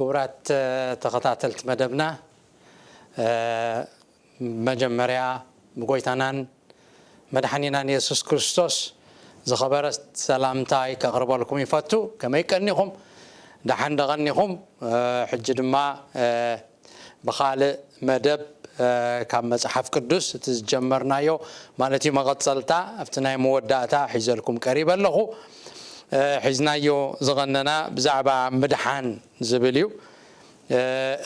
ክቡራት ተኸታተልቲ መደብና፣ መጀመርያ ብጎይታናን መድሓኒናን የሱስ ክርስቶስ ዝኸበረ ሰላምታይ ከቕርበልኩም ይፈቱ። ከመይ ቀኒኹም? ደሓን ደቐኒኹም? ሕጂ ድማ ብኻልእ መደብ ካብ መጽሓፍ ቅዱስ እቲ ዝጀመርናዮ ማለት እዩ መቐጸልታ ኣብቲ ናይ መወዳእታ ሒዘልኩም ቀሪበ ኣለኹ። ሒዝናዮ ዝቐነና ብዛዕባ ምድሓን ዝብል እዩ።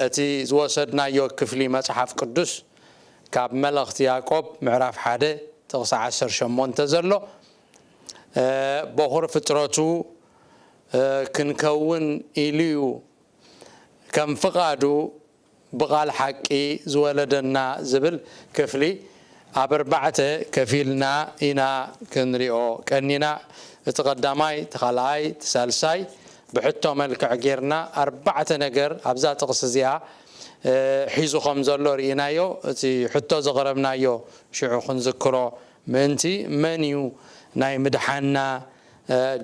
እቲ ዝወሰድናዮ ክፍሊ መጽሓፍ ቅዱስ ካብ መልእኽቲ ያዕቆብ ምዕራፍ ሓደ ጥቕሲ ዓሰርተ ሸሞንተ ዘሎ በኹሪ ፍጥረቱ ክንከውን ኢሉ እዩ ከም ፍቓዱ ብቓል ሓቂ ዝወለደና ዝብል ክፍሊ ኣብ ኣርባዕተ ከፊልና ኢና ክንሪኦ ቀኒና። እቲ ቀዳማይ፣ እቲ ካልኣይ፣ እቲ ሳልሳይ ብሕቶ መልክዕ ጌርና ኣርባዕተ ነገር ኣብዛ ጥቕሲ እዚኣ ሒዙ ከም ዘሎ ርኢናዮ። እቲ ሕቶ ዘቕረብናዮ ሽዑ ክንዝክሮ ምእንቲ መን እዩ ናይ ምድሓና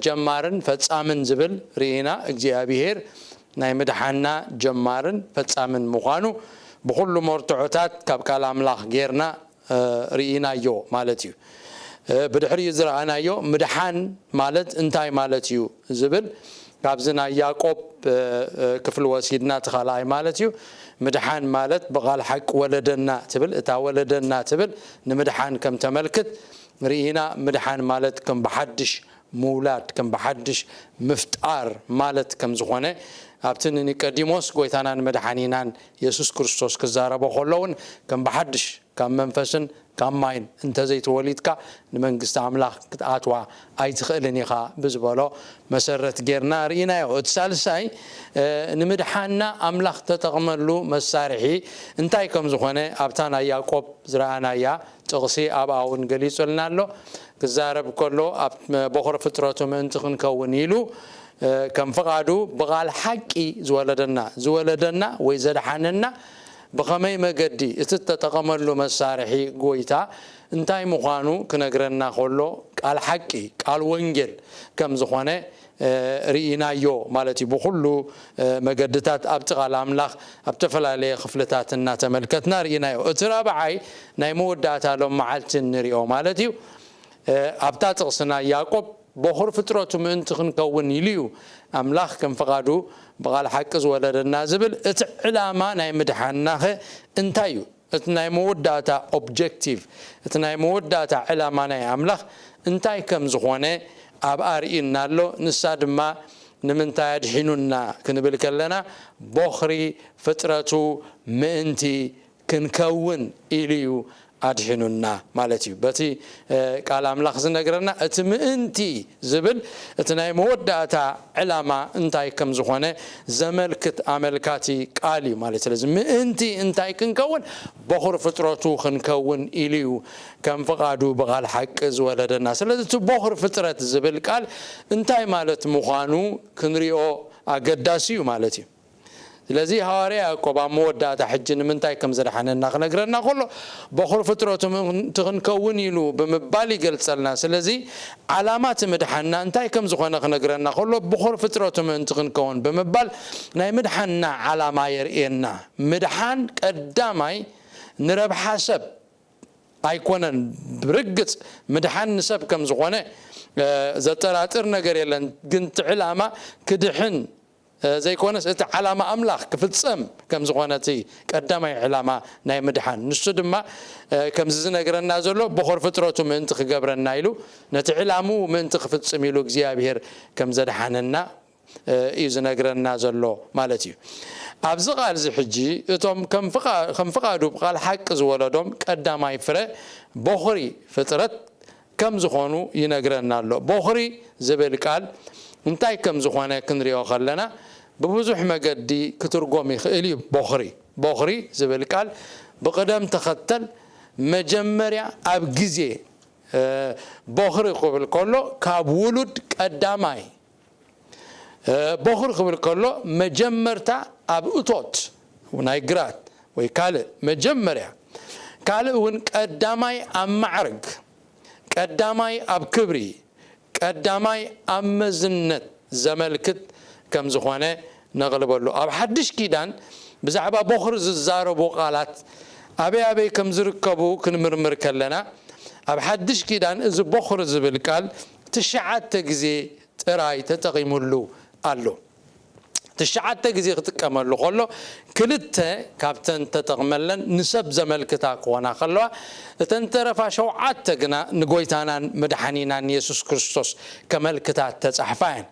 ጀማርን ፈጻምን ዝብል ርኢና። እግዚኣብሄር ናይ ምድሓና ጀማርን ፈጻምን ምዃኑ ብኹሉ መርትዖታት ካብ ቃል ኣምላኽ ጌርና ርኢናዮ ማለት እዩ። ብድሕሪኡ ዝረኣናዮ ምድሓን ማለት እንታይ ማለት እዩ ዝብል ካብዚ ናይ ያዕቆብ ክፍሊ ወሲድና እቲ ካልኣይ ማለት እዩ። ምድሓን ማለት ብቓል ሓቂ ወለደና ትብል፣ እታ ወለደና ትብል ንምድሓን ከም ተመልክት ርኢና። ምድሓን ማለት ከም ብሓድሽ ምውላድ፣ ከም ብሓድሽ ምፍጣር ማለት ከም ዝኾነ ኣብቲ ንኒቀዲሞስ ጎይታናን መድሓኒናን የሱስ ክርስቶስ ክዛረቦ ከሎ እውን ከም ብሓድሽ ካብ መንፈስን ካብ ማይን እንተዘይተወሊድካ ንመንግስቲ ኣምላኽ ክትኣትዋ ኣይትኽእልን ኢኻ ብዝበሎ መሰረት ጌርና ርኢናዮ። እቲ ሳልሳይ ንምድሓና ኣምላኽ ተጠቕመሉ መሳርሒ እንታይ ከም ዝኾነ ኣብታ ናይ ያዕቆብ ዝረኣናያ ጥቕሲ ኣብኣ እውን ገሊጹልና ኣሎ። ክዛረብ ከሎ ኣብ በኹሪ ፍጥረቱ ምእንቲ ክንከውን ኢሉ ከም ፍቓዱ ብቓል ሓቂ ዝወለደና ዝወለደና ወይ ዘድሓነና ብኸመይ መገዲ እቲ እተጠቐመሉ መሳርሒ ጎይታ እንታይ ምዃኑ ክነግረና ከሎ ቃል ሓቂ ቃል ወንጌል ከም ዝኾነ ርኢናዮ ማለት እዩ። ብኹሉ መገድታት ኣብቲ ቃል ኣምላኽ ኣብ ዝተፈላለየ ክፍልታት እናተመልከትና ርኢናዮ። እቲ ራብዓይ ናይ መወዳእታ ሎም መዓልቲ እንሪኦ ማለት እዩ። ኣብታ ጥቕስና ያዕቆብ በኹር ፍጥረቱ ምእንቲ ክንከውን ኢሉ እዩ ኣምላኽ ከም ፍቓዱ ብቓል ሓቂ ዝወለደና ዝብል። እቲ ዕላማ ናይ ምድሓንናኸ እንታይ እዩ? እቲ ናይ መወዳእታ ኦብጀክቲቭ፣ እቲ ናይ መወዳእታ ዕላማ ናይ ኣምላኽ እንታይ ከም ዝኾነ ኣብኣ ርእዩና ኣሎ። ንሳ ድማ ንምንታይ ኣድሒኑና ክንብል ከለና ቦኽሪ ፍጥረቱ ምእንቲ ክንከውን ኢሉ እዩ ኣድሒኑና ማለት እዩ። በቲ ቃል ኣምላኽ ዝነግረና እቲ ምእንቲ ዝብል እቲ ናይ መወዳእታ ዕላማ እንታይ ከም ዝኾነ ዘመልክት ኣመልካቲ ቃል እዩ ማለት። ስለዚ ምእንቲ እንታይ ክንከውን? በኹር ፍጥረቱ ክንከውን ኢሉ እዩ ከም ፍቓዱ ብቓል ሓቂ ዝወለደና። ስለዚ እቲ በኹር ፍጥረት ዝብል ቃል እንታይ ማለት ምዃኑ ክንሪኦ ኣገዳሲ እዩ ማለት እዩ። ስለዚ ሃዋርያ ያዕቆብ ኣብ መወዳእታ ሕጂ ንምንታይ ከም ዘድሓነና ክነግረና ከሎ በኹር ፍጥረቱ ምእንቲ ክንከውን ኢሉ ብምባል ይገልጸልና። ስለዚ ዓላማ እቲ ምድሓንና እንታይ ከም ዝኾነ ክነግረና ከሎ በኹር ፍጥረቱ ምእንቲ ክንከውን ብምባል ናይ ምድሓንና ዓላማ የርእየና። ምድሓን ቀዳማይ ንረብሓ ሰብ ኣይኮነን። ብርግጽ ምድሓን ንሰብ ከም ዝኾነ ዘጠራጥር ነገር የለን። ግን እቲ ዕላማ ክድሕን ዘይኮነስ እቲ ዓላማ ኣምላኽ ክፍጸም ከም ዝኾነ እቲ ቀዳማይ ዕላማ ናይ ምድሓን ንሱ ድማ ከምዚ ዝነግረና ዘሎ በኹር ፍጥረቱ ምእንቲ ክገብረና ኢሉ ነቲ ዕላምኡ ምእንቲ ክፍጽም ኢሉ እግዚኣብሔር ከም ዘድሓነና እዩ ዝነግረና ዘሎ ማለት እዩ። ኣብዚ ቃል እዚ ሕጂ እቶም ከም ፍቓ- ከም ፍቓዱ ብቓል ሓቂ ዝወለዶም ቀዳማይ ፍረ በኹሪ ፍጥረት ከም ዝኾኑ ይነግረና ኣሎ። በኹሪ ዝብል ቃል እንታይ ከም ዝኾነ ክንሪኦ ከለና ብብዙሕ መገዲ ክትርጎም ይኽእል እዩ። በኹሪ በኹሪ ዝብል ቃል ብቕደም ተኸተል መጀመርያ ኣብ ግዜ በኹሪ ክብል ከሎ ካብ ውሉድ ቀዳማይ በኹሪ ክብል ከሎ መጀመርታ ኣብ እቶት ናይ ግራት ወይ ካልእ መጀመርያ ካልእ እውን ቀዳማይ ኣብ ማዕርግ ቀዳማይ ኣብ ክብሪ ቀዳማይ ኣብ መዝነት ዘመልክት ከም ዝኾነ ነቕልበሉ። ኣብ ሓድሽ ኪዳን ብዛዕባ ቦኽሪ ዝዛረቡ ቃላት ኣበይ ኣበይ ከም ዝርከቡ ክንምርምር ከለና፣ ኣብ ሓድሽ ኪዳን እዚ ቦኽሪ ዝብል ቃል ትሽዓተ ግዜ ጥራይ ተጠቒሙሉ ኣሎ። ትሽዓተ ግዜ ክጥቀመሉ ከሎ፣ ክልተ ካብተን ተጠቕመለን ንሰብ ዘመልክታ ክኾና ከለዋ፣ እተን ተረፋ ሸውዓተ ግና ንጎይታናን መድሓኒናን የሱስ ክርስቶስ ከመልክታ ተጻሕፋ እየን።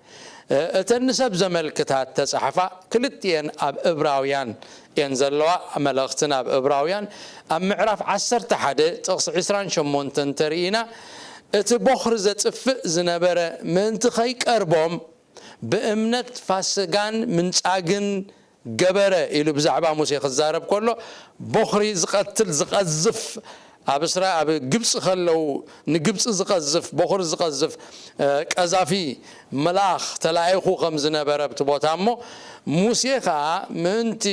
እ፣ እተን ንሰብ ዘመልክታ ተጻሕፋ ክልቲኤን ኣብ እብራውያን እየን ዘለዋ። መልእኽቲ ናብ እብራውያን ኣብ ምዕራፍ ዓሰርተ ሓደ ጥቕሲ ዕስራን ሸሞንተን እንተርኢና፣ እቲ ቦኽሪ ዘጥፍእ ዝነበረ ምእንቲ ኸይቀርቦም ብእምነት ፋስጋን ምንጻግን ገበረ ኢሉ ብዛዕባ ሙሴ ክዛረብ ከሎ፣ ቦኽሪ ዝቐትል ዝቐዝፍ፣ ኣብ እስራ-፣ ኣብ ግብጺ ከለዉ ንግብጺ ዝቐዝፍ፣ ቦኽሪ ዝቐዝፍ፣ እ፣ ቀዛፊ መልኣኽ ተላኢኹ ከም ዝነበረ ኣብቲ ቦታ እሞ፣ ሙሴ ኸኣ ምእንቲ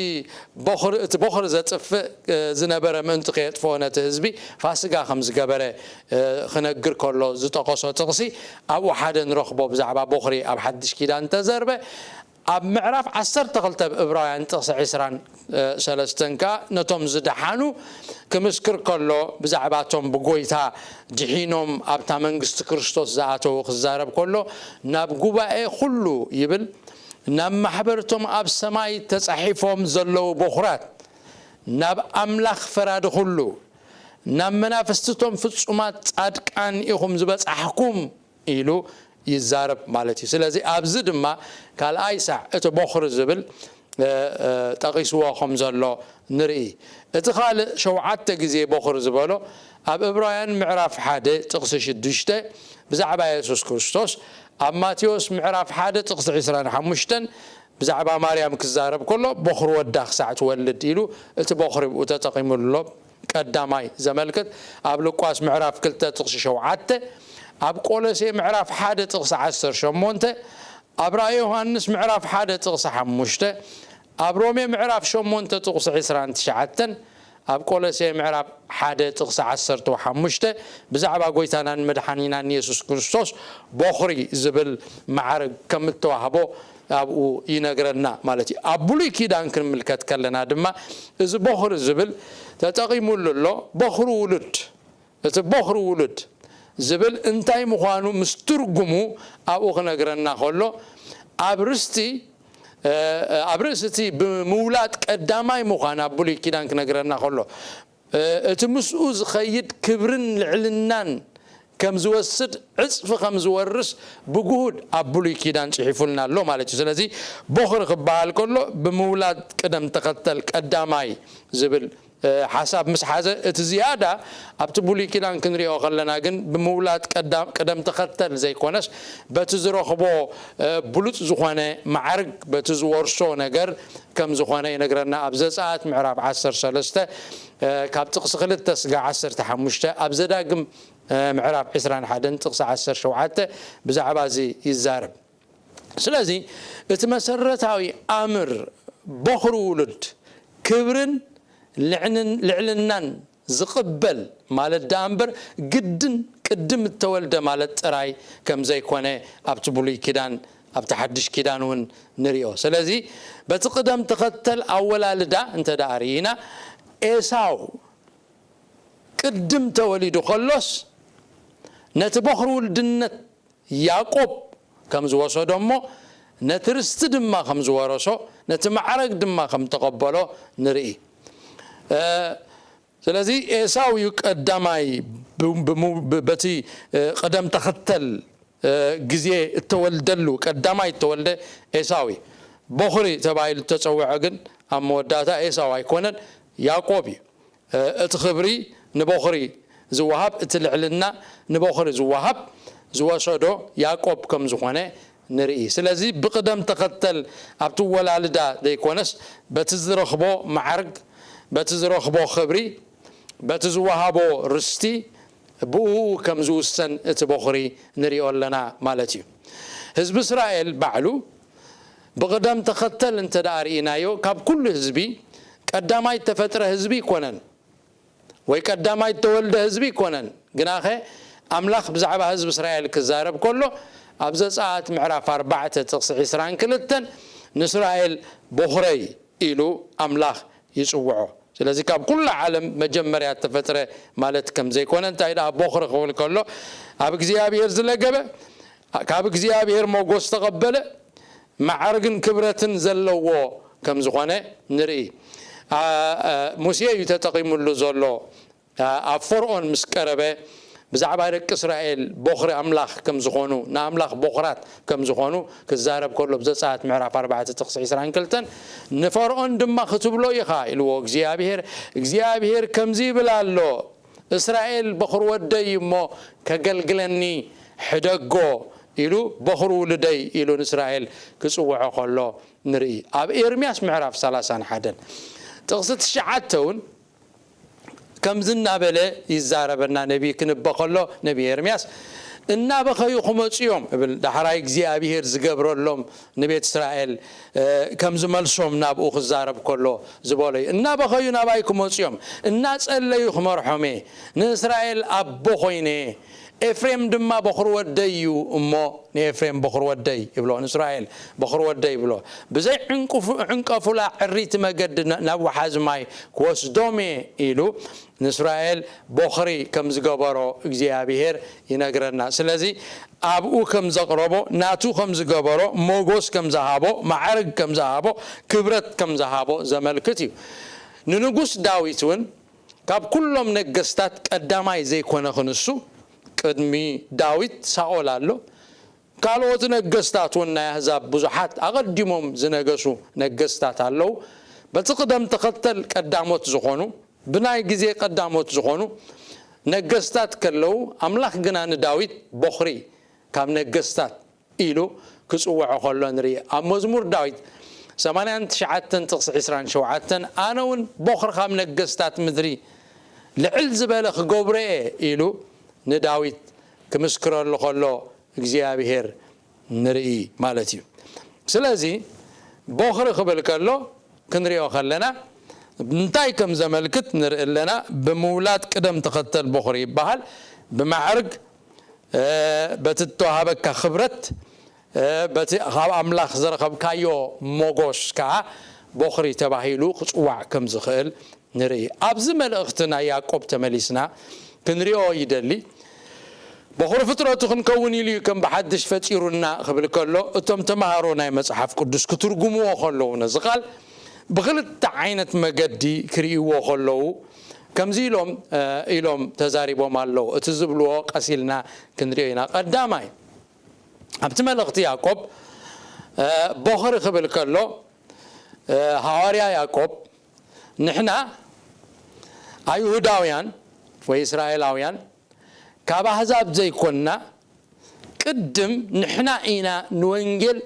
ቦኽሪ፣ እቲ ቦኽሪ ዘጥፍእ፣ እ፣ ዝነበረ ምእንቲ ከየጥፍኦ ነቲ ህዝቢ ፋስጋ ከም ዝገበረ፣ እ፣ ክነግር ከሎ ዝጠቐሶ ጥቕሲ ኣብኡ ሓደ ንረኽቦ ብዛዕባ ቦኽሪ ኣብ ሓድሽ ኪዳን ተዘርበ። ኣብ ምዕራፍ ዓሰርተ ክልተ ኣብ እብራውያን ጥቕሲ ዕስራን ሰለስተን ከኣ ነቶም ዝደሓኑ ክምስክር ከሎ ብዛዕባቶም ብጎይታ ድሒኖም ኣብታ መንግስቲ ክርስቶስ ዝኣተዉ ክዛረብ ከሎ ናብ ጉባኤ ኩሉ ይብል፣ ናብ ማሕበርቶም ኣብ ሰማይ ተጻሒፎም ዘለዉ በኹራት፣ ናብ ኣምላኽ ፈራዲ ኩሉ፣ ናብ መናፍስትቶም ፍጹማት ጻድቃን ኢኹም ዝበጻሕኩም ኢሉ ይዛረብ ማለት እዩ። ስለዚ ኣብዚ ድማ ካልኣይ ሳዕ እቲ ቦኽሪ ዝብል፣ እ፣ እ፣ ጠቒስዎ ከም ዘሎ ንርኢ። እቲ ካልእ ሸውዓተ ግዜ ቦኽሪ ዝበሎ ኣብ እብራውያን ምዕራፍ ሓደ ጥቕሲ ሽዱሽተ ብዛዕባ የሱስ ክርስቶስ፣ ኣብ ማቴዎስ ምዕራፍ ሓደ ጥቕሲ ዕስራን ሓሙሽተን ብዛዕባ ማርያም ክዛረብ ከሎ፣ ቦኽሪ ወዳ ክሳዕ ትወልድ ኢሉ እቲ ቦኽሪ ብኡ ተጠቒሙሉ ኣሎ። ቀዳማይ ዘመልክት ኣብ ሉቃስ ምዕራፍ ክልተ ጥቕሲ ሸውዓተ፣ ኣብ ቆሎሴ ምዕራፍ ሓደ ጥቕሲ ዓሰርተ ሸሞንተ፣ ኣብ ራእይ ዮሃንስ ምዕራፍ ሓደ ጥቕሲ ሓሙሽተ፣ ኣብ ሮሜ ምዕራፍ ሸሞንተ ጥቕሲ ዕስራን ትሽዓተን፣ ኣብ ቆሎሴ ምዕራፍ ሓደ ጥቕሲ ዓሰርተ ሓሙሽተ ብዛዕባ ጎይታናን መድሓኒናን የሱስ ክርስቶስ ቦኽሪ ዝብል ማዕርግ ከም እተዋህቦ ኣብኡ ይነግረና ማለት እዩ። ኣብ ብሉይ ኪዳን ክንምልከት ከለና ድማ እዚ ቦኽሪ ዝብል ተጠቒሙሉ ኣሎ። ቦኽሪ ውሉድ፣ እቲ ቦኽሪ ውሉድ ዝብል እንታይ ምዃኑ ምስ ትርጉሙ ኣብኡ ክነግረና ከሎ፣ ኣብ ርስቲ፣ እ፣ ኣብ ርእሲ እቲ ብምውላድ ቀዳማይ ምዃን ኣብ ብሉይ ኪዳን ክነግረና ከሎ፣ እ፣ እቲ ምስኡ ዝኸይድ ክብርን ልዕልናን ከም ዝወስድ፣ ዕጽፊ ከም ዝወርስ ብግሁድ ኣብ ብሉይ ኪዳን ጽሒፉልና ኣሎ ማለት እዩ። ስለዚ ቦኽሪ ክበሃል ከሎ ብምውላድ ቅደም ተኸተል ቀዳማይ ዝብል፣ እ፣ ሓሳብ ምስ ሓዘ፣ እቲ ዝያዳ ኣብቲ ብሉይ ኪዳን ክንሪኦ ከለና ግን ብምውላድ ቀዳ-፣ ቅደም ተኸተል ዘይኮነስ በቲ ዝረኽቦ፣ እ፣ ብሉጽ ዝኾነ ማዕርግ በቲ ዝወርሶ ነገር ከም ዝኾነ ይነግረና። ኣብ ዘጸኣት ምዕራፍ ዓሰርተ ሰለስተ፣ እ፣ ካብ ጥቕሲ ክልተ ስጋዕ ዓሰርተ ሓሙሽተ፣ ኣብ ዘዳግም፣ እ፣ ምዕራፍ ዕስራን ሓደን ጥቕሲ ዓሰርተ ሸውዓተ ብዛዕባ እዚ ይዛረብ። ስለዚ እቲ መሰረታዊ ኣምር ቦኽሪ ውሉድ ክብርን ልዕልን-፣ ልዕልናን ዝቕበል ማለት ደኣ እምበር ግድን ቅድም እተወልደ ማለት ጥራይ ከም ዘይኮነ ኣብቲ ብሉይ ኪዳን ኣብቲ ሓድሽ ኪዳን እውን ንሪኦ። ስለዚ በቲ ቅደም ተኸተል ኣወላልዳ እንተ ደኣ ርኢና ኤሳው ቅድም ተወሊዱ ከሎስ ነቲ ቦኽሪ ውልድነት ያዕቆብ ከም ዝወሰዶ እሞ ነቲ ርስቲ ድማ ከም ዝወረሶ ነቲ ማዕረግ ድማ ከም ተቐበሎ ንርኢ። እ፣ ስለዚ ኤሳው እዩ ቀዳማይ ብ-፣ ብሙ-፣ ብ-፣ በቲ፣ እ፣ ቅደም ተኸተል፣ እ፣ ግዜ እተወልደሉ ቀዳማይ እተወልደ ኤሳው እዩ። ቦኽሪ ተባሂሉ እተጸውዐ ግን ኣብ መወዳእታ ኤሳው ኣይኮነን፣ ያዕቆብ እዩ። እ፣ እቲ ክብሪ ንቦኽሪ ዝወሃብ፣ እቲ ልዕልና ንቦኽሪ ዝወሃብ ዝወሰዶ ያዕቆብ ከም ዝኾነ ንርኢ። ስለዚ ብቕደም ተኸተል ኣብቲ ወላልዳ ዘይኮነስ በቲ ዝረኽቦ ማዕርግ፣ በቲ ዝረኽቦ ክብሪ፣ በቲ ዝወሃቦ ርስቲ ብኡ ከም ዝውሰን እቲ ቦኽሪ ንሪኦ ኣለና ማለት እዩ። ህዝቢ እስራኤል ባዕሉ ብቕደም ተኸተል እንተ ደኣ ርኢናዮ ካብ ኩሉ ህዝቢ ቀዳማይ እተፈጥረ ህዝቢ ኣይኮነን። ወይ ቀዳማይ እተወልደ ህዝቢ ኣይኮነን። ግናኸ ኣምላኽ ብዛዕባ ህዝቢ እስራኤል ክዛረብ ከሎ ኣብ ዘጸኣት ምዕራፍ ኣርባዕተ ጥቕሲ ዕስራን ክልተን ንእስራኤል ቦኽረይ ኢሉ ኣምላኽ ይጽውዖ። ስለዚ ካብ ኩሉ ዓለም መጀመርያ እተፈጥረ ማለት ከም ዘይኮነ፣ እንታይ ደኣ ቦኽሪ ክብል ከሎ፣ ኣብ እግዚኣብሔር ዝለገበ፣ ካብ እግዚኣብሔር ሞጎስ ተቐበለ፣ ማዕርግን ክብረትን ዘለዎ ከም ዝኾነ ንርኢ። ኣ፣ ኣ፣ ሙሴ እዩ ተጠቒሙሉ ዘሎ። ኣ፣ ኣብ ፈርኦን ምስ ቀረበ፣ ብዛዕባ ደቂ እስራኤል ቦኽሪ ኣምላኽ ከም ዝኾኑ፣ ንኣምላኽ ቦኽራት ከም ዝኾኑ ክዛረብ ከሎ፣ ብዘጸኣት ምዕራፍ ኣርባዕተ ጥቕሲ ዕስራን ክልተን፣ "ንፈርኦን ድማ ክትብሎ ኢኻ" ኢልዎ እግዚኣብሔር። እግዚኣብሔር ከምዚ ይብል ኣሎ፣ "እስራኤል በኹር ወደይ እዩ እሞ ከገልግለኒ ሕደጎ" ኢሉ፣ "በኹር ውሉደይ" ኢሉ ንእስራኤል ክጽውዖ ከሎ ንርኢ። ኣብ ኤርምያስ ምዕራፍ ሰላሳን ሓደን ጥቕሲ ትሽዓተ እውን ከምዚ እናበለ ይዛረበና። ነቢ ክንበ ከሎ፣ ነቢ ኤርምያስ፣ "እናበኸዩ ክመጹ እዮም" እብል። ዳሕራይ እግዚኣብሔር ዝገብረሎም ንቤት እስራኤል፣ እ፣ ከም ዝመልሶም ናብኡ ክዛረብ ከሎ ዝበሎ እዩ። "እናበኸዩ ናባይ ክመጹ እዮም፣ እናጸለዩ ክመርሖም እየ። ንእስራኤል ኣቦ ኮይነ፣ ኤፍሬም ድማ በኹር ወደይ እዩ እሞ፣ ንኤፍሬም በኹር ወደይ" ይብሎ፣ ንእስራኤል በኹር ወደይ ይብሎ። "ብዘይ ዕንቅፉ-፣ ዕንቀፉላ ዕሪቲ መገዲ ና-፣ ናብ ወሓዚ ማይ ክወስዶም እየ" ኢሉ ንእስራኤል ቦኽሪ ከም ዝገበሮ እግዚኣብሔር ይነግረና። ስለዚ ኣብኡ ከም ዘቕረቦ፣ ናቱ ከም ዝገበሮ፣ ሞጎስ ከም ዝሃቦ፣ ማዕርግ ከም ዝሃቦ፣ ክብረት ከም ዝሃቦ ዘመልክት እዩ። ንንጉስ ዳዊት እውን ካብ ኩሎም ነገስታት ቀዳማይ ዘይኮነ ክንሱ፣ ቅድሚ ዳዊት ሳኦል ኣሎ። ካልኦት ነገስታት እውን ናይ ኣህዛብ ብዙሓት ኣቐዲሞም ዝነገሱ ነገስታት ኣለዉ። በቲ ቅደም ተኸተል ቀዳሞት ዝኾኑ፣ ብናይ ግዜ ቀዳሞት ዝኾኑ ነገስታት ከለዉ፣ ኣምላኽ ግና ንዳዊት ቦኽሪ ካብ ነገስታት ኢሉ ክጽውዖ ከሎ ንርኢ። ኣብ መዝሙር ዳዊት ሰማንያን ትሽዓተን ጥቕሲ ዕስራን ሸውዓተን፣ "ኣነ እውን ቦኽሪ ካብ ነገስታት ምድሪ ልዕል ዝበለ ክገብሮ እየ" ኢሉ ንዳዊት ክምስክረሉ ከሎ እግዚኣብሔር ንርኢ ማለት እዩ። ስለዚ ቦኽሪ ክብል ከሎ ክንሪኦ ከለና እንታይ ከም ዘመልክት ንርኢ ኣለና። ብምውላድ ቅደም ተኸተል ቦኽሪ ይበሃል። ብማዕርግ፣ እ፣ በቲ እተዋሃበካ ክብረት፣ እ፣ በቲ ካብ ኣምላኽ ዝረኸብካዮ ሞጎስ ከኣ ቦኽሪ ተባሂሉ ክጽዋዕ ከም ዝኽእል ንርኢ። ኣብዚ መልእኽቲ ናይ ያዕቆብ ተመሊስና ክንሪኦ ይደሊ። "በኹሪ ፍጥረቱ ክንከውን ኢሉ እዩ ከም ብሓድሽ ፈጢሩና" ክብል ከሎ፣ እቶም ተምሃሮ ናይ መጽሓፍ ቅዱስ ክትርጉምዎ ከለዉ፣ ነዚ ቃል ብኽልተ ዓይነት መገዲ ክርእይዎ ከለዉ፣ ከምዚ ኢሎም፣ እ፣ ኢሎም ተዛሪቦም ኣለዉ። እቲ ዝብልዎ ቀስ ኢልና ክንሪኦ ኢና። ቀዳማይ፣ ኣብቲ መልእኽቲ ያዕቆብ፣ እ፣ በኹሪ ክብል ከሎ፣ እ፣ ሃዋርያ ያዕቆብ፣ "ንሕና ኣይሁዳውያን ወይ እስራኤላውያን ካብ ኣህዛብ ዘይኮንና፣ ቅድም ንሕና ኢና ንወንጌል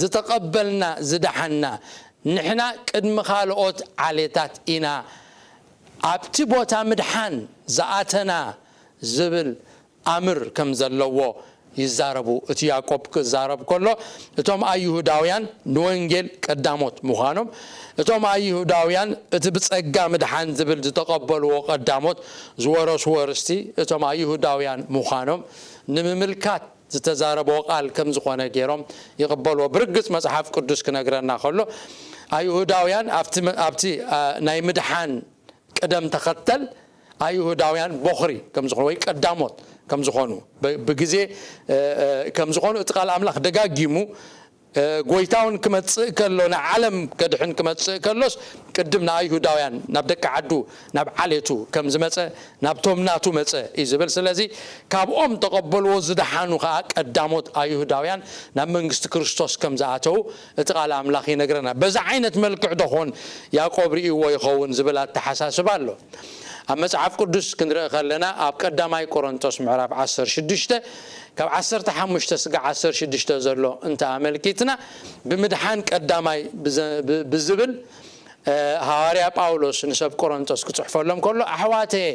ዝተቐበልና፣ ዝደሓንና፣ ንሕና ቅድሚ ካልኦት ዓሌታት ኢና ኣብቲ ቦታ ምድሓን ዝኣተና" ዝብል ኣምር ከም ዘለዎ ይዛረቡ። እቲ ያዕቆብ ክዛረብ ከሎ፣ እቶም ኣይሁዳውያን ንወንጌል ቀዳሞት ምዃኖም፣ እቶም ኣይሁዳውያን እቲ ብጸጋ ምድሓን ዝብል ዝተቐበልዎ ቀዳሞት ዝወረስዎ ርስቲ እቶም ኣይሁዳውያን ምዃኖም ንምምልካት ዝተዛረብዎ ቃል ከም ዝኾነ ገይሮም ይቕበልዎ። ብርግጽ መጽሓፍ ቅዱስ ክነግረና ከሎ፣ ኣይሁዳውያን ኣብቲ መ-፣ ኣብቲ፣ ኣ፣ ናይ ምድሓን ቅደም ተኸተል ኣይሁዳውያን ቦኽሪ ከም ዝኾኑ ወይ ቀዳሞት ከም ዝኾኑ ብ-፣ ብግዜ፣ እ፣ እ፣ ከም ዝኾኑ እቲ ቃል ኣምላኽ ደጋጊሙ፣ እ፣ ጎይታ እውን ክመጽእ ከሎ፣ ንዓለም ከድሕን ክመጽእ ከሎስ ቅድም ንኣይሁዳውያን ናብ ደቂ ዓዱ፣ ናብ ዓሌቱ ከም ዝመጸ፣ ናብቶም ናቱ መጸ እዩ ዝብል። ስለዚ ካብኦም ተቐበልዎ ዝደሓኑ ከኣ ቀዳሞት ኣይሁዳውያን ናብ መንግስቲ ክርስቶስ ከም ዝኣተዉ እቲ ቃል ኣምላኽ ይነግረና። በዚ ዓይነት መልክዕ ዶ ኾን ያዕቆብ ርእይዎ ይኸውን ዝብል ኣተሓሳስባ ኣሎ። ኣብ መጽሓፍ ቅዱስ ክንርኢ ከለና፣ ኣብ ቀዳማይ ቆሮንቶስ ምዕራፍ ዓሰርተ ሽዱሽተ፣ ካብ ዓሰርተ ሓሙሽተ ስጋዕ ዓሰርተ ሽዱሽተ ዘሎ እንተ ኣመልኪትና፣ ብምድሓን ቀዳማይ ብዘ-፣ ብ-፣ ብዝብል፣ እ፣ ሃዋርያ ጳውሎስ ንሰብ ቆሮንቶስ ክጽሕፈሎም ከሎ፣ ኣሕዋተየ፣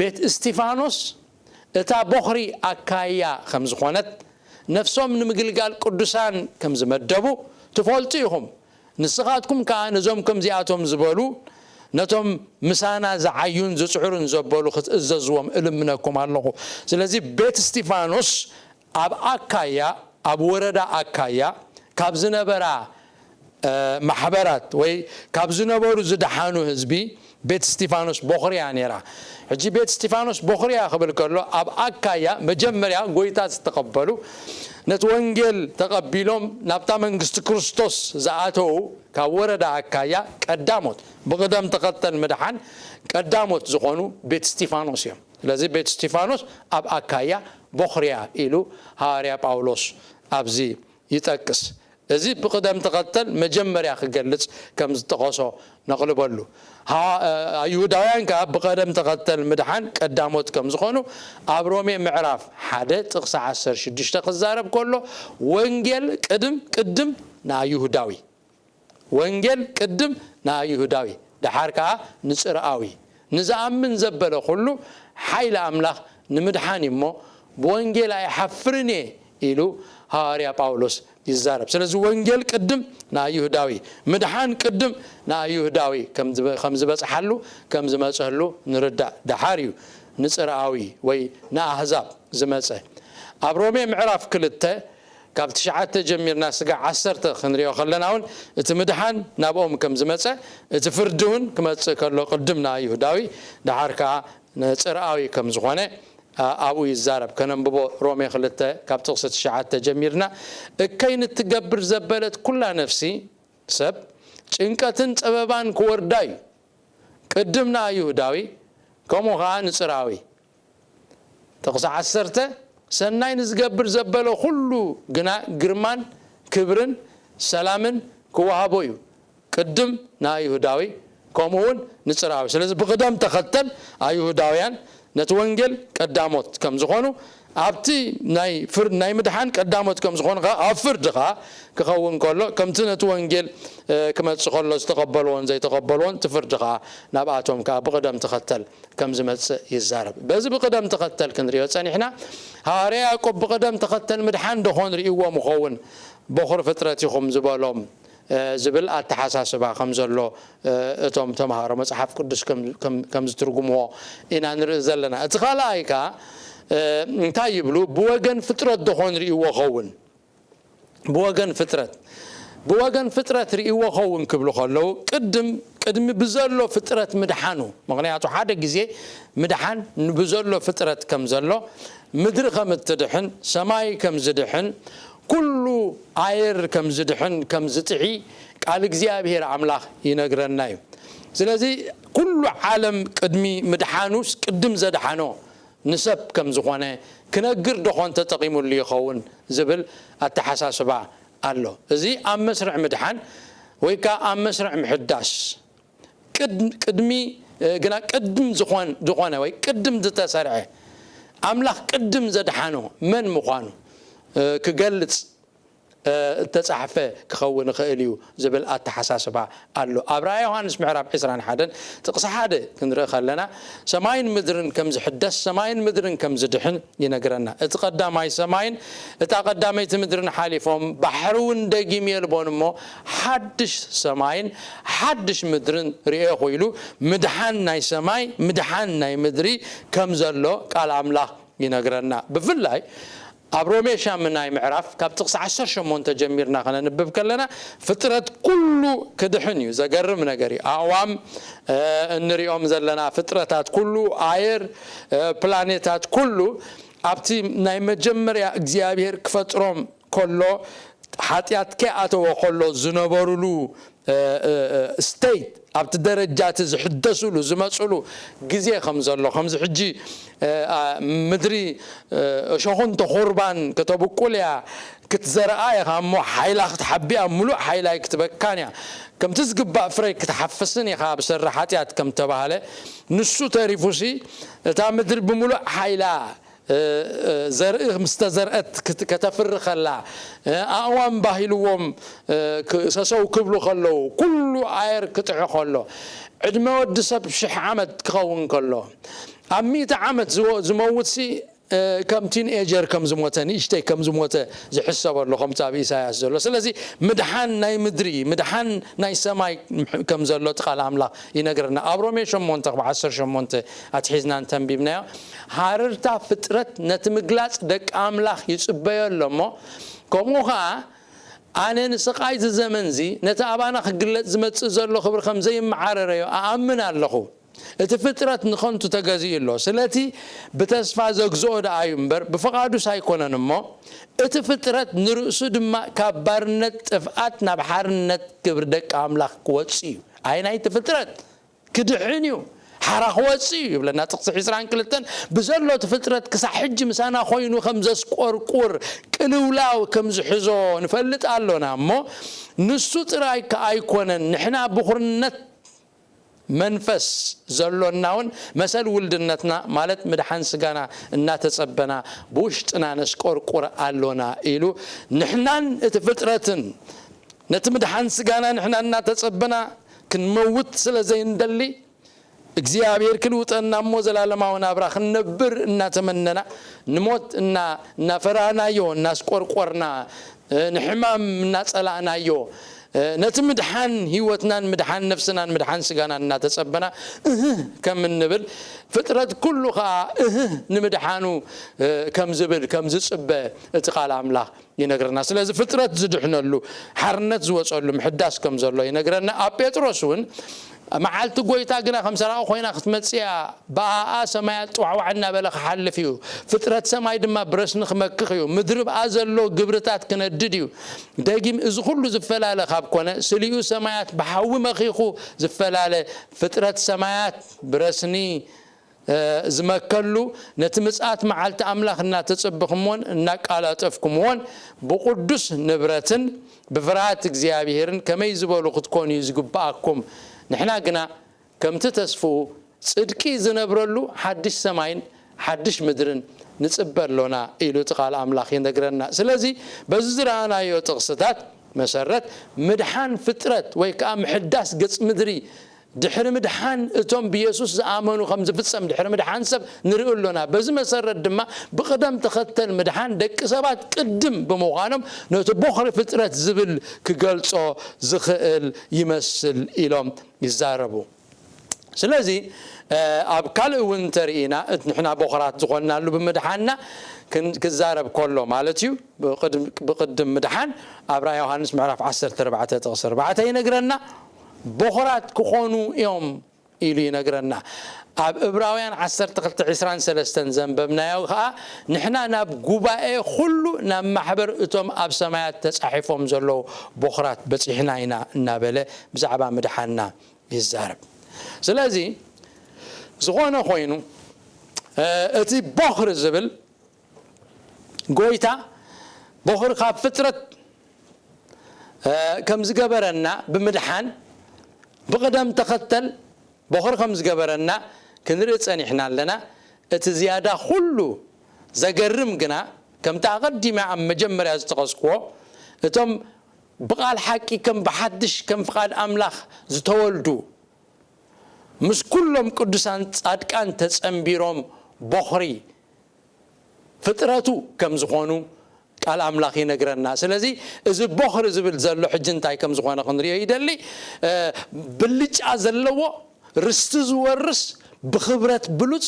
ቤት እስቲፋኖስ እታ ቦኽሪ ኣካያ ከም ዝኾነት፣ ነፍሶም ንምግልጋል ቅዱሳን ከም ዝመደቡ ትፈልጡ ኢኹም። ንስኻትኩም ከኣ ነዞም ከምዚኣቶም ዝበሉ፣ ነቶም ምሳና ዝዓዩን ዝጽዕሩን ዘበሉ ክትእዘዝዎም እልምነኩም ኣለኹ። ስለዚ ቤት እስቲፋኖስ ኣብ ኣካያ፣ ኣብ ወረዳ ኣካያ ካብ ዝነበራ ማሕበራት ወይ ካብ ዝነበሩ ዝደሓኑ ህዝቢ ቤት እስጢፋኖስ ቦኽሪ እያ ነይራ። ሕጂ ቤት እስጢፋኖስ ቦኽሪ እያ ክብል ከሎ፣ ኣብ ኣካያ መጀመርያ ጎይታ ዝተቐበሉ፣ ነቲ ወንጌል ተቐቢሎም ናብታ መንግስቲ ክርስቶስ ዝኣተዉ፣ ካብ ወረዳ ኣካያ ቀዳሞት፣ ብቕደም ተኸተል ምድሓን ቀዳሞት ዝኾኑ ቤት እስጢፋኖስ እዮም። ስለዚ ቤት እስጢፋኖስ ኣብ ኣካያ ቦኽሪ እያ ኢሉ ሃዋርያ ጳውሎስ ኣብዚ ይጠቅስ። እዚ ብቕደም ተኸተል መጀመርያ ክገልጽ ከም ዝጠቐሶ ነቕልበሉ። ሃ-፣ እ፣ ይሁዳውያን ከኣ ብቐደም ተኸተል ምድሓን ቀዳሞት ከም ዝኾኑ ኣብ ሮሜ ምዕራፍ ሓደ ጥቕሲ ዓሰርተ ሽዱሽተ ክዛረብ ከሎ፣ ወንጌል ቅድም፣ ቅድም ንኣይሁዳዊ፣ ወንጌል ቅድም ንኣይሁዳዊ፣ ደሓር ከኣ ንጽርኣዊ፣ ንዝኣምን ዘበለ ኩሉ ሓይሊ ኣምላኽ ንምድሓን እዩ እሞ፣ ብወንጌል ኣይሓፍርን እየ ኢሉ ሃዋርያ ጳውሎስ ይዛረብ። ስለዚ ወንጌል ቅድም ንኣይሁዳዊ፣ ምድሓን ቅድም ንኣይሁዳዊ ከም ዝበ-፣ ከም ዝበጽሓሉ፣ ከም ዝመጸሉ ንርዳእ። ደሓር እዩ ንጽርኣዊ ወይ ንኣህዛብ ዝመጸ። ኣብ ሮሜ ምዕራፍ ክልተ ካብ ትሽዓተ ጀሚርና ስጋዕ ዓሰርተ ክንሪኦ ከለና እውን፣ እቲ ምድሓን ናብኦም ከም ዝመጸ፣ እቲ ፍርዲ እውን ክመጽእ ከሎ ቅድም ንኣይሁዳዊ፣ ደሓር ከኣ ንጽርኣዊ ከም ዝኾነ፣ ኣ-፣ ኣብኡ ይዛረብ። ከነንብቦ ሮሜ ክልተ ካብ ጥቕሲ ትሽዓተ ጀሚርና፣ "እከይ ንትገብር ዘበለት ኩላ ነፍሲ ሰብ ጭንቀትን ጸበባን ክወርዳ እዩ፣ ቅድም ንኣይሁዳዊ፣ ከምኡ ኸኣ ንጽርኣዊ." ጥቕሲ ዓሰርተ፣ "ሰናይ ንዝገብር ዘበለ ኩሉ ግና ግርማን ክብርን ሰላምን ክወሃቦ እዩ፣ ቅድም ንኣይሁዳዊ፣ ከምኡ እውን ንጽርኣዊ።" ስለዚ ብቕደም ተኸተል ኣይሁዳውያን ነቲ ወንጌል ቀዳሞት ከም ዝኾኑ፣ ኣብቲ ናይ ፍር-፣ ናይ ምድሓን ቀዳሞት ከም ዝኾኑ ኸኣ፣ ኣብ ፍርዲ ኸኣ ክኸውን ከሎ፣ ከምቲ ነቲ ወንጌል፣ እ፣ ክመጽእ ከሎ ዝተቐበልዎን ዘይተቐበልዎን፣ እቲ ፍርዲ ኸኣ ናብኣቶም ከኣ ብቕደም ተኸተል ከም ዝመጽእ ይዛረብ። በዚ ብቕደም ተኸተል ክንሪኦ ጸኒሕና፣ ሃዋርያ ያዕቆብ ብቕደም ተኸተል ምድሓን ዶ ኾን ርእይዎ ምኸውን፣ በኹሪ ፍጥረት ኢኹም ዝበሎም፣ እ፣ ዝብል ኣተሓሳስባ ከም ዘሎ፣ እ፣ እቶም ተምሃሮ መጽሓፍ ቅዱስ ከም፣ ከም፣ ከም ዝትርጉምዎ ኢና ንርኢ ዘለና። እቲ ካልኣይ ከኣ፣ እ፣ እንታይ ይብሉ? ብወገን ፍጥረት ዶ ኾን ርእይዎ ኸውን? ብወገን ፍጥረት፣ ብወገን ፍጥረት ርእይዎ ኸውን ክብሉ ከለዉ፣ ቅድም፣ ቅድሚ ብዘሎ ፍጥረት ምድሓኑ፣ ምኽንያቱ ሓደ ግዜ ምድሓን ንብዘሎ ፍጥረት ከም ዘሎ፣ ምድሪ ከም እትድሕን፣ ሰማይ ከም ዝድሕን፣ ኩሉ ኣየር ከም ዝድሕን፣ ከም ዝጥዒ ቃል እግዚኣብሔር ኣምላኽ ይነግረና እዩ። ስለዚ ኩሉ ዓለም ቅድሚ ምድሓኑስ ቅድም ዘድሓኖ ንሰብ ከም ዝኾነ ክነግር ዶ ኾን ተጠቒሙሉ ይኸውን ዝብል ኣተሓሳስባ ኣሎ። እዚ ኣብ መስርዕ ምድሓን ወይ ከኣ ኣብ መስርዕ ምሕዳስ ቅድ-፣ ቅድሚ፣ እ፣ ግና ቅድም ዝኾን-፣ ዝኾነ ወይ ቅድም ዝተሰርዐ ኣምላኽ ቅድም ዘድሓኖ መን ምዃኑ፣ እ፣ ክገልጽ፣ እ፣ እተጻሕፈ ክኸውን ይኽእል እዩ ዝብል ኣተሓሳስባ ኣሎ። ኣብ ራእይ ዮሃንስ ምዕራፍ ዕስራን ሓደን ጥቕሲ ሓደ ክንርኢ ከለና፣ ሰማይን ምድርን ከም ዝሕደስ፣ ሰማይን ምድርን ከም ዝድሕን ይነግረና። እቲ ቀዳማይ ሰማይን እታ ቀዳመይቲ ምድርን ሓሊፎም፣ ባሕሪ እውን ደጊም የልቦን እሞ፣ ሓድሽ ሰማይን ሓድሽ ምድርን ርእየኹ ኢሉ፣ ምድሓን ናይ ሰማይ፣ ምድሓን ናይ ምድሪ ከም ዘሎ ቃል ኣምላኽ ይነግረና። ብፍላይ ኣብ ሮሜ ሻምናይ ምዕራፍ ካብ ጥቕሲ ዓሰርተ ሸሞንተ ጀሚርና ከነንብብ ከለና፣ ፍጥረት ኩሉ ክድሕን እዩ። ዘገርም ነገር እዩ። ኣእዋም፣ እ፣ እንሪኦም ዘለና ፍጥረታት ኩሉ፣ ኣየር፣ እ፣ ፕላኔታት ኩሉ፣ ኣብቲ ናይ መጀመርያ እግዚኣብሔር ክፈጥሮም ከሎ፣ ሓጢኣት ከይኣተወ ከሎ ዝነበሩሉ፣ እ፣ እ፣ እ፣ ስቴት፣ ኣብቲ ደረጃ እቲ ዝሕደሱሉ ዝመጹሉ ግዜ ከም ዘሎ፣ ከምዚ ሕጂ፣ እ፣ ኣ፣ ምድሪ፣ እ፣ እሾኹን ተኹርባን ከተብቁል እያ፣ ክትዘርኣ ኢኻ እሞ ሓይላ ክትሓቢ እያ፣ ምሉእ ሓይላ ኣይክትበካን እያ፣ ከምቲ ዝግባእ ፍረ ክትሓፍስን ኢኻ ብሰሪ ሓጢኣት ከም ተባህለ፣ ንሱ ተሪፉሲ እታ ምድሪ ብምሉእ ሓይላ እ፣ እ፣ ዘርኢ ምስ ተዘርአት ክት-፣ ከተፍሪ ከላ፣ እ፣ ኣእዋም ባሂልዎም፣ እ፣ ክ-፣ ሰሰው ክብሉ ከለዉ፣ ኩሉ ኣየር ክጥዒ ከሎ፣ ዕድመ ወዲ ሰብ ሽሕ ዓመት ክኸውን ከሎ፣ ኣብ ሚእቲ ዓመት ዝወ-፣ ዝመውትሲ፣ እ፣ ከም ቲንኤጀር ከም ዝሞተ፣ ንእሽተይ ከም ዝሞተ ዝሕሰበሉ፣ ከምቲ ኣብ ኢሳያስ ዘሎ። ስለዚ ምድሓን ናይ ምድሪ፣ ምድሓን ናይ ሰማይ ከም ዘሎ እቲ ቃል ኣምላኽ ይነግረና። ኣብ ሮሜ ሸሞንተ ካብ ዓሰርተ ሸሞንተ ኣትሒዝና እንተንቢብናዮ፣ ሃረርታ ፍጥረት ነቲ ምግላጽ ደቂ ኣምላኽ ይጽበዮ ኣሎ እሞ፣ ከምኡ ኸኣ ኣነ ንስቓይ እዚ ዘመንዚ ነቲ ኣባና ክግለጽ ዝመጽእ ዘሎ ክብሪ ከም ዘይመዓረረዮ እኣምን ኣለኹ። እቲ ፍጥረት ንኸንቱ ተገዚኡ ኣሎ። ስለቲ ብተስፋ ዘግዝኦ ደኣ እዩ እምበር ብፍቓዱስ ኣይኮነን እሞ፣ እቲ ፍጥረት ንርእሱ ድማ ካብ ባርነት ጥፍኣት ናብ ሓርነት ክብሪ ደቂ ኣምላኽ ክወጽእ እዩ። ኣይ ናይቲ ፍጥረት ክድሕን እዩ፣ ሓራ ክወጽእ እዩ ይብለና ጥቕሲ ዕስራን ክልተን። ብዘሎ እቲ ፍጥረት ክሳዕ ሕጂ ምሳና ኮይኑ ከም ዘስቆርቁር ቅልውላው ከም ዝሕዞ ንፈልጥ ኣሎና እሞ፣ ንሱ ጥራይ ከኣ ኣይኮነን፣ ንሕና ብኹርነት መንፈስ ዘሎና እውን መሰል ውልድነትና ማለት ምድሓን ስጋና እናተጸበና ብውሽጥና ነስቆርቁር ኣሎና ኢሉ ንሕናን እቲ ፍጥረትን ነቲ ምድሓን ስጋና ንሕና እናተጸበና ክንመውት ስለ ዘይንደሊ እግዚኣብሔር ክልውጠና እሞ ዘላለማዊ ናብራ ክንነብር እናተመነና ንሞት እና እናፈራናዮ እናስቆርቆርና ንሕማም እናጸላእናዮ ነቲ ምድሓን ህይወትናን ምድሓን ነፍስናን ምድሓን ስጋናን እናተጸበና እህ ከም እንብል ፍጥረት ኩሉ ኸኣ እህ ንምድሓኑ ከም ዝብል ከም ዝጽበ እቲ ቃል ኣምላኽ ይነግረና። ስለዚ ፍጥረት ዝድሕነሉ ሓርነት ዝወጸሉ ምሕዳስ ከም ዘሎ ይነግረና። ኣብ ጴጥሮስ እውን መዓልቲ ጎይታ ግና ከም ሰራቒ ኮይና ክትመጽእ እያ። ብኣኣ ሰማያት ጥዋዕዋዕ እናበለ ክሓልፍ እዩ። ፍጥረት ሰማይ ድማ ብረስኒ ክመክኽ እዩ። ምድሪ ብኣ ዘሎ ግብርታት ክነድድ እዩ። ደጊም እዚ ኩሉ ዝፈላለ ካብ ኮነ ስሊኡ ሰማያት ብሓዊ መኺኹ ዝፈላለ ፍጥረት ሰማያት ብረስኒ ዝመከሉ ነቲ ምጽኣት መዓልቲ ኣምላኽ እናተጸበኹምዎን እናቃላጠፍኩምዎን ብቕዱስ ንብረትን ብፍርሃት እግዚኣብሔርን ከመይ ዝበሉ ክትኮኑ እዩ ዝግብኣኩም። ንሕና ግና ከምቲ ተስፍኡ ጽድቂ ዝነብረሉ ሓድሽ ሰማይን ሓድሽ ምድርን ንጽበ ኣሎና ኢሉ እቲ ቃል ኣምላኽ ይነግረና። ስለዚ በዚ ዝረኣናዮ ጥቕስታት መሰረት ምድሓን ፍጥረት ወይ ከዓ ምሕዳስ ገጽ ምድሪ ድሕሪ ምድሓን እቶም ብየሱስ ዝኣመኑ ከም ዝፍጸም ድሕሪ ምድሓን ሰብ ንርኢ ኣሎና። በዚ መሰረት ድማ ብቕደም ተኸተል ምድሓን ደቂ ሰባት ቅድም ብምዃኖም ነቲ ቦኽሪ ፍጥረት ዝብል ክገልጾ ዝኽእል ይመስል ኢሎም ይዛረቡ። ስለዚ ኣብ ካልእ እውን እንተርኢና ንሕና ቦኽራት ዝኾንናሉ ብምድሓንና ክዛረብ ከሎ ማለት እዩ። ብቕድም ምድሓን ኣብ ራእይ ዮሃንስ ምዕራፍ ዓሰርተ ኣርባዕተ ጥቕሲ ኣርባዕተ ይነግረና። ቦኽራት ክኾኑ እዮም ኢሉ ይነግረና። ኣብ እብራውያን ዓሰርተ ክልተ ዕስራን ሰለስተን ዘንበብናዮ ከዓ ንሕና ናብ ጉባኤ ኩሉ ናብ ማሕበር እቶም ኣብ ሰማያት ተጻሒፎም ዘለዉ ቦኽራት በጺሕና ኢና እናበለ ብዛዕባ ምድሓንና ይዛረብ። ስለዚ ዝኾነ ኮይኑ እቲ ቦኽሪ ዝብል ጎይታ ቦኽሪ ካብ ፍጥረት ከም ዝገበረና ብምድሓን ብቕደም ተኸተል ቦኽሪ ከም ዝገበረና ክንርኢ ጸኒሕና ኣለና። እቲ ዝያዳ ኩሉ ዘገርም ግና ከምቲ ኣቐዲመ ኣብ መጀመርያ ዝጠቐስክዎ እቶም ብቓል ሓቂ ከም ብሓድሽ ከም ፍቓድ ኣምላኽ ዝተወልዱ ምስ ኩሎም ቅዱሳን ጻድቃን ተጸንቢሮም ቦኽሪ ፍጥረቱ ከም ዝኾኑ ቃል ኣምላኽ ይነግረና። ስለዚ እዚ ቦኽሪ ዝብል ዘሎ ሕጂ እንታይ ከም ዝኾነ ክንሪኦ ይደሊ። ብልጫ ዘለዎ ርስቲ ዝወርስ ብኽብረት ብሉጽ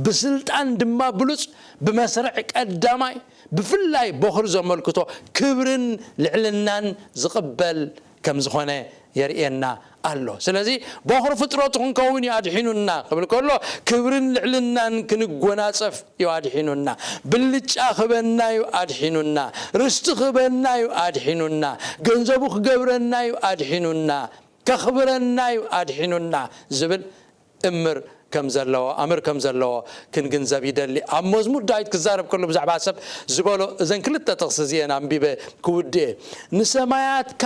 ብስልጣን ድማ ብሉጽ ብመስርዕ ቀዳማይ ብፍላይ ቦኽሪ ዘመልክቶ ክብርን ልዕልናን ዝቕበል ከም ዝኾነ የርእየና ኣሎ። ስለዚ ቦኽሪ ፍጥረቱ ክንከውን እዩ ኣድሒኑና ክብል ከሎ ክብርን ልዕልናን ክንጎናጸፍ እዩ ኣድሒኑና። ብልጫ ክበና እዩ ኣድሒኑና። ርስቲ ክበና እዩ ኣድሒኑና። ገንዘቡ ክገብረና እዩ ኣድሒኑና። ከኽብረና እዩ ኣድሒኑና ዝብል እምር ከም ዘለዎ ኣምር ከም ዘለዎ ክንግንዘብ ይደሊ። ኣብ መዝሙር ዳዊት ክዛረብ ከሎ ብዛዕባ ሰብ ዝበሎ እዘን ክልተ ጥቕሲ እዚአን ኣንቢበ ክውድእ እየ። ንሰማያትካ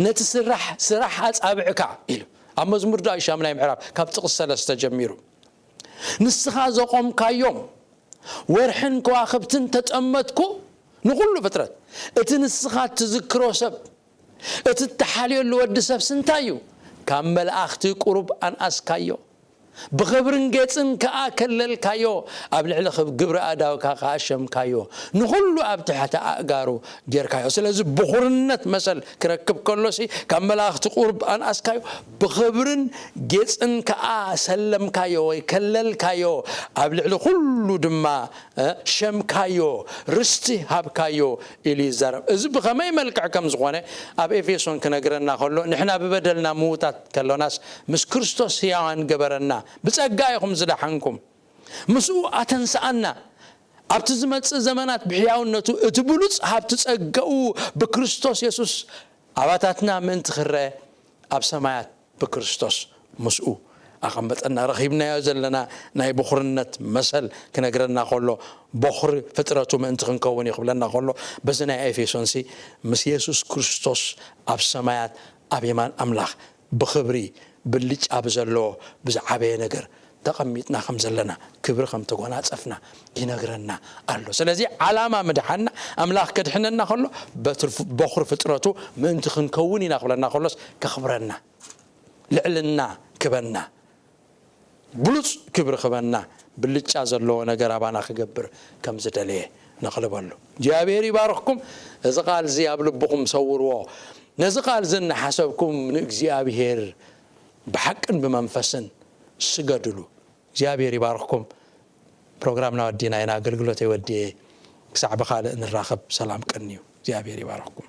ነቲ ስራሕ ስራሕ ኣጻብዕካ ኢሉ ኣብ መዝሙር ዳዊት ሻምናይ ምዕራፍ ካብ ጥቕሲ ሰለስተ ጀሚሩ ንስኻ ዘቖምካዮም ወርሕን ከዋኽብትን ተጠመትኩ ንኹሉ ፍጥረት እቲ ንስኻ ትዝክሮ ሰብ እቲ እተሓልየሉ ወዲ ሰብሲ እንታይ እዩ? ካብ መላእኽቲ ቁሩብ ኣንኣስካዮ። ብኽብርን ጌጽን ከኣ ከለልካዮ፣ ኣብ ልዕሊ ክብ- ግብሪ ኣእዳውካ ከኣ ሸምካዮ፣ ንኹሉ ኣብ ትሕቲ ኣእጋሩ ጌርካዮ። ስለዚ ብኹርነት መሰል ክረክብ ከሎሲ ካብ መላእኽቲ ቁሩብ ኣንኣስካዮ፣ ብኽብርን ጌጽን ከኣ ሰለምካዮ ወይ ከለልካዮ፣ ኣብ ልዕሊ ኩሉ ድማ እ፣ ሸምካዮ፣ ርስቲ ሃብካዮ ኢሉ ይዛረብ። እዚ ብኸመይ መልክዕ ከም ዝኾነ ኣብ ኤፌሶን ክነግረና ከሎ፣ ንሕና ብበደልና ምዉታት ከሎናስ ምስ ክርስቶስ ህያዋን ገበረና፣ ብጸጋ ኢኹም ዝደሓንኩም፣ ምስኡ ኣተንስኣና፣ ኣብቲ ዝመጽእ ዘመናት ብሕያውነቱ እቲ ብሉጽ ሃብቲ ጸጋኡ ብክርስቶስ የሱስ ኣባታትና ምእንቲ ክረአ ኣብ ሰማያት ብክርስቶስ ምስኡ ኣቐመጠና። ረኺብናዮ ዘለና ናይ ብኹርነት መሰል ክነግረና ከሎ፣ በኹሪ ፍጥረቱ ምእንቲ ክንከውን እዩ ክብለና ከሎ፣ በዚ ናይ ኤፌሶንሲ ምስ የሱስ ክርስቶስ ኣብ ሰማያት ኣብ የማን ኣምላኽ ብኽብሪ ብልጫ ብዘለዎ ብዝዓበየ ነገር ተቐሚጥና ከም ዘለና፣ ክብሪ ከም ተጎናጸፍና ይነግረና ኣሎ። ስለዚ ዓላማ ምድሓንና፣ ኣምላኽ ከድሕነና ከሎ በትርፍ- በኹሪ ፍጥረቱ ምእንቲ ክንከውን ኢና ክብለና ከሎስ፣ ከኽብረና፣ ልዕልና ክበና፣ ብሉጽ ክብሪ ክበና፣ ብልጫ ዘለዎ ነገር ኣባና ክገብር ከም ዝደለየ ነቕልበሉ። እግዚኣብሔር ይባርኽኩም። እዚ ቃል እዚ ኣብ ልብኹም ሰውርዎ። ነዚ ቃል እዚ እናሓሰብኩም ንእግዚኣብሔር ብሓቅን ብመንፈስን ስገድሉ። እግዚኣብሔር ይባርኽኩም። ፕሮግራምና ወዲና ኢና። ኣገልግሎተይ ወዲየ። ክሳዕ ብኻልእ ንራኸብ፣ ሰላም ቀንዩ። እግዚኣብሔር ይባርኽኩም።